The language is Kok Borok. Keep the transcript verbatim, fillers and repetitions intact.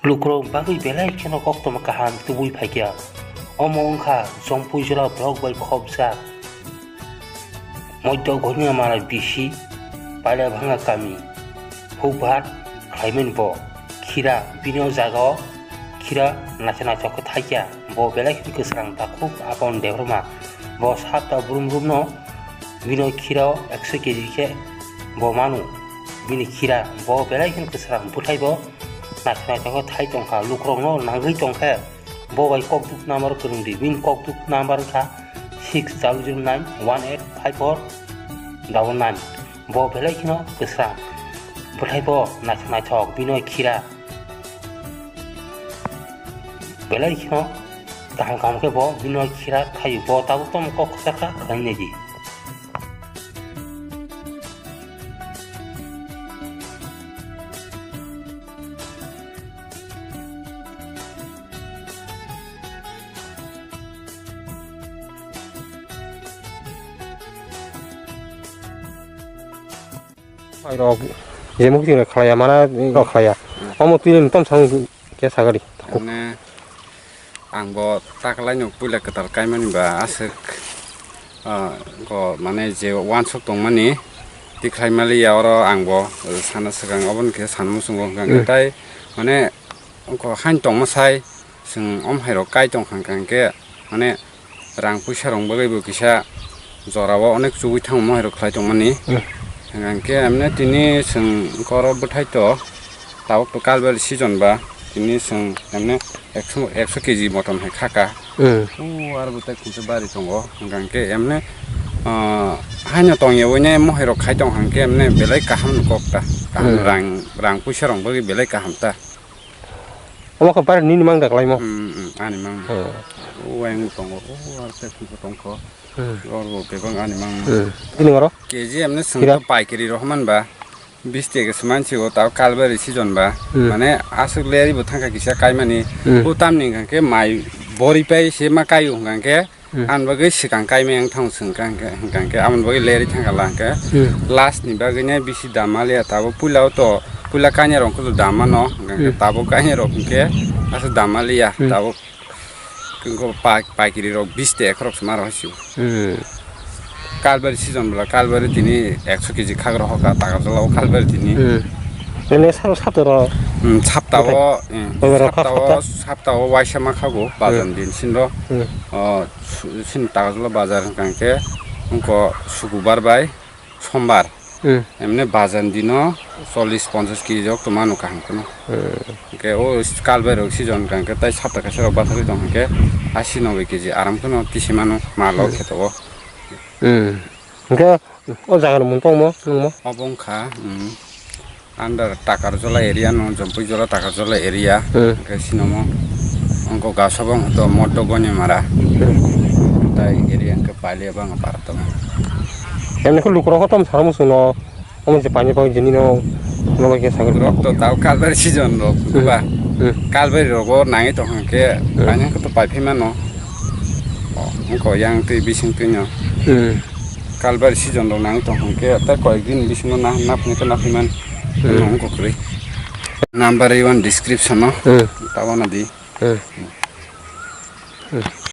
Lukurok bagwi belai kheno koktwma kaham tubui phaikha. Omo wngkha Jompui jora block bai khopjak Moidok Ghoinamara bisi Pailabhanga kami. Hukbhat khlaimani bo khira, bini o jaga o khira naithok naithok khe thaikha. Bo belai kheno kwsrang takhuk Apon Debbarma. Bo sapta brum brum no bini o khira o ekso keji khe bo manu. Bini khira bo belai kheno kwsrang, bwthai bo naithok naithok khe thai tongkha, lukurok no nangwi tongkhe. Bo bai kokduk number kwrwng di, bini kokduk number wngkha six double zero nine one eight five four double nine. Bo belai kheno kwsrang, bwthai bo naithok naithok, bini o khira belai kheno kaham kaham khe bo bini o khira thaio. Bo tabuk tamo kok kwchar kha, khlainai di. Rok je mukti rok khlaiya mana rok khlaiya. Omo twi ni tom sang khe sagari. Mane ang bo taklaino puila kwtal kaimani ba aswk, ah, ko mane je uansuk tongmani tikhlai maliya oro ang bo sana swkang oboni khe sana muchungo hwnkha hwnkhe tai mane ko hain tongma sai chwng om hairok kai tongkha hwnkha hwnkhe mane rang puisa rok bagwi bo kisa jora o onek chugui thango mo hai rok khlai tongmani. Hmm. Hingkhe emne tini chwng koro bwthai to tabuk to kalbari season ba tini chwng emne ekso, ekso keji motom hai khaka. Hmm. O aro bwthai khungsa bari tongo hingkhe emne, ah, haino tongya oine mo hai rok khai tong hangkhe emne belai kaham no kok ta. Kaham Hmm. rang, rang puisa rok bagwi belai kaham ta. Omo khe bar nini mang da khlaimo. Hmm, hmm, ani mang. Hmm. O ayang tongo, o ar tek tongkho. Hmm. Oro bebak ani mang. Hmm. Ini oro? K G emne Kira? Sengkha paikari rohman ba. Bis teke semansi o tao kalbari season ba. Hmm. Mane aswk leri bo thangkha kisa kaimani. Hmm. O tamni hwnkha khe mai bori pai se ma kaio hwnkha khe. Hmm. Ani bagwi swkang kaimeng thang swngkha hwnkhe, hwnkha hwnkhe aboni bagwi leri thangkha la hwnkhe. Hmm. Last ni bagwi ne bisi dam maliya tabuk puila o to, puila kanya rok khe dam mano, hwnkha hwnkhe Hmm. tabuk kanya rok hwnkhe aswk dam maliya Hmm. tabuk. Khe pa-, paikiri rok bis te ekhorok se ma rw sio. Hmm. Kalbari season bwla kalbari tini ekso keji khak rohor kha Takarjala o kalbari tini. Hmm. Nini sal sapta ro. Hmm, sapta o, Othai. Hmm, Othai ro sapta o, khak sapta? Sapta o waisa ma khago, Hmm. bazar din sin ro. Hmm. O, su-, sin Takarjala bazar hwnkha hwnkhe, wngkha sukubar bai sombar. Hmm. Emne bazar dino chollish ponchash keji rok to manu kaham kheno. Hmm. Hwnkhe o kalbari rok season hwnkha hwnkhe tai sapta kaisa rok batharwi tong hwnkhe asi noboi keji aram kheno tisi manu malo Hmm. kheto o. Hmm. Hwnkhe O jaga ni mung tongmo, nungmo? Obo wngkha, um, under Takarjala area no, Jompuijala Takarjala area. Hmm. Hwnkhe sinomo, wngkha Gasabong to Moddo Gonyamara. Hmm. Tai area wngkha Palia bang para tongo. Emni khe lukurok kotom saro muchungno, omo se paini bagwi jinino, nono khe sagri. Rok to tao kalbari season rok, Hmm. ba? Hmm. Kalbari rogo nangwi tong hwnkhe, Hmm. paini khe to paiphi mano. O, wngkha yang twi bising twino. Hmm. Kalbari season rok nang tong hwnkhe, tei koyek din bisingo na, na phunukhe na phaimani. Hmm. Ano wngkha kwrwi. Number one description o. Hmm. Tabana di. Hmm. Hmm.